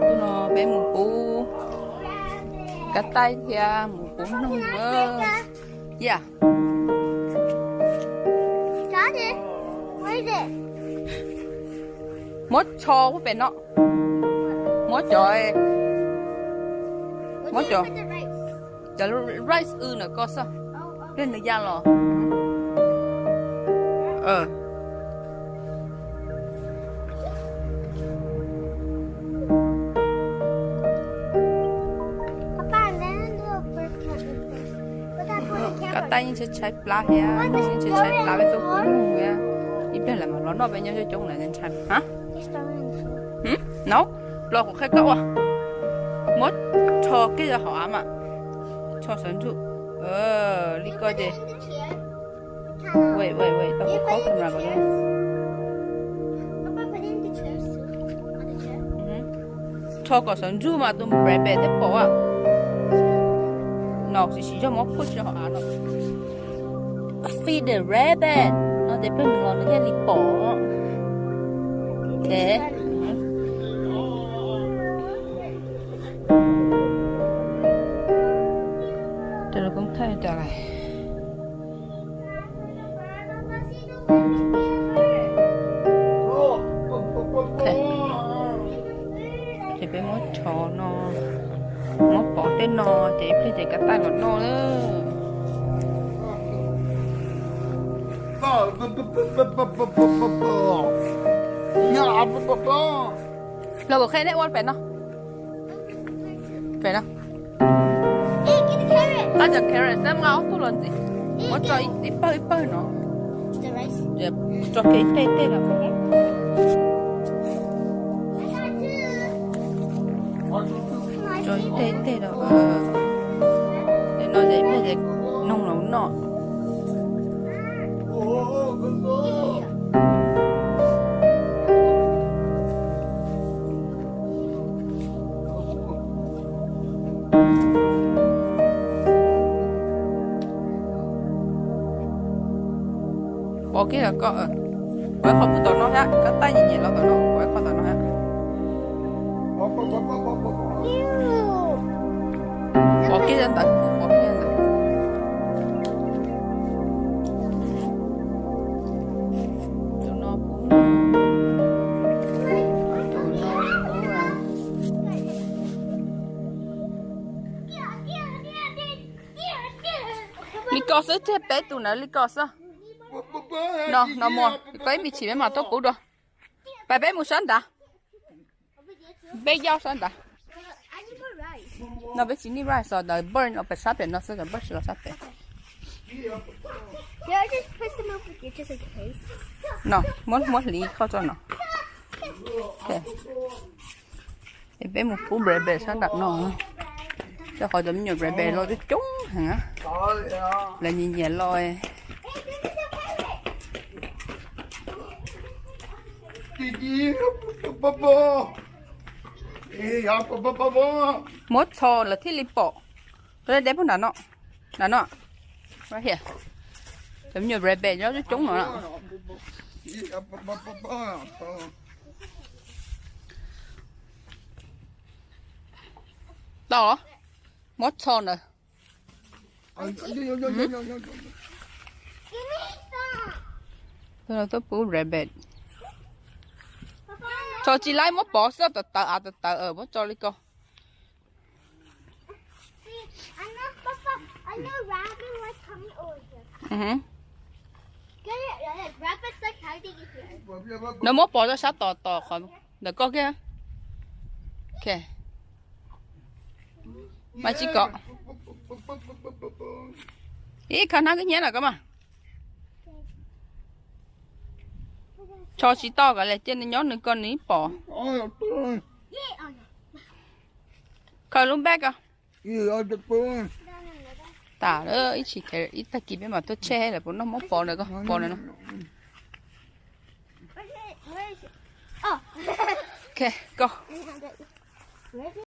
Hnub no peb mus pub kab taij thiab mus pub noog na. Yeah. Muab tsho pub pem no. Muab cov, muab cov, cov rice ub ntawm ko xwb. Pliag nws ya los. Kab taij yeej tshaib tshaib plab thiab, yeej tshaib tshaib plab, peb tuaj pub noog thiab. Ib pliag lawv mam los noj, peb nyob coob coob lawv ntshai. No, los kuv qhia koj ua. Muab tsho kiag rau hauv av mas. Tsho sawv ntsuj. Li ko ces. Wait, wait, wait, tau kuv khob camera kom. Tsho kom sawv ntsug mas tus rabbit thiaj pom. No sim siv zog muab phuaj tso hauv av no. Feed the rabbit. No ces peb mus los nws thiaj li pom. Ces los koob thaij cas lais. Ces peb muab tsho no, muab pov tej no, ces ib pliag ces kab taij los noj lawm. Los kuv qhia nej ua pem no. Pem no. Tab cov carrot xab nqa ob tug los ntxiv. Muab tso ib pawg ib pawg no. Tso kiag ib teg ib teg los. Tso ib teg ib teg los. Ces no ces ib pliag ces noog los noj. Pov kiag los koj, pov ib qho pub tom no thiab, kab taij nyiam nyiam los tom no, pov ib qho tom no thiab. Pov kiag ntawd, pov kiag ntawd. Tus no pub, tus no pub. Li ko xwb, tseg peb tus ntawd li ko xwb. No, no muaj, koj ib me chim peb mam tuaj pub dua. Pab peb mus sab nrad. Peb yaj sab nrad. No peb tsis need rice os, ntawd bird no pem sab pem no xwb, cov bird tsis los sab pem. No, muab, muab hliv koj tso no. Es peb mus pub rabbit sab nram no. Rau qhov cov me nyuam rabbit los coob coob heev. Lawv nyiam nyiam los. Muab txho lawv thiaj li pom. Koj deb pub nram no. Nram no. Right here. Cov me nyuam rabbit nyob coob coob no. Tau. Muab txho ntawd. Tuaj pub rabbit. Tso tsis laib muab pov xwb, tawv tawv av tawv tawv muab tso li ko. Nws muab pov rau sab tom tom qhov ntawm koj kiag. Mas tsis kom. Ib khav hnab koj nyiam no koj mas. Tso tsis tau kom lawv cia nws nyob nws ko nws pom. Khaws lub npej ko. Tas lawm, ib tag kis peb mam tuaj check lawv puas noj muab pov ntawm ko, pov ntawm no. Ok, go.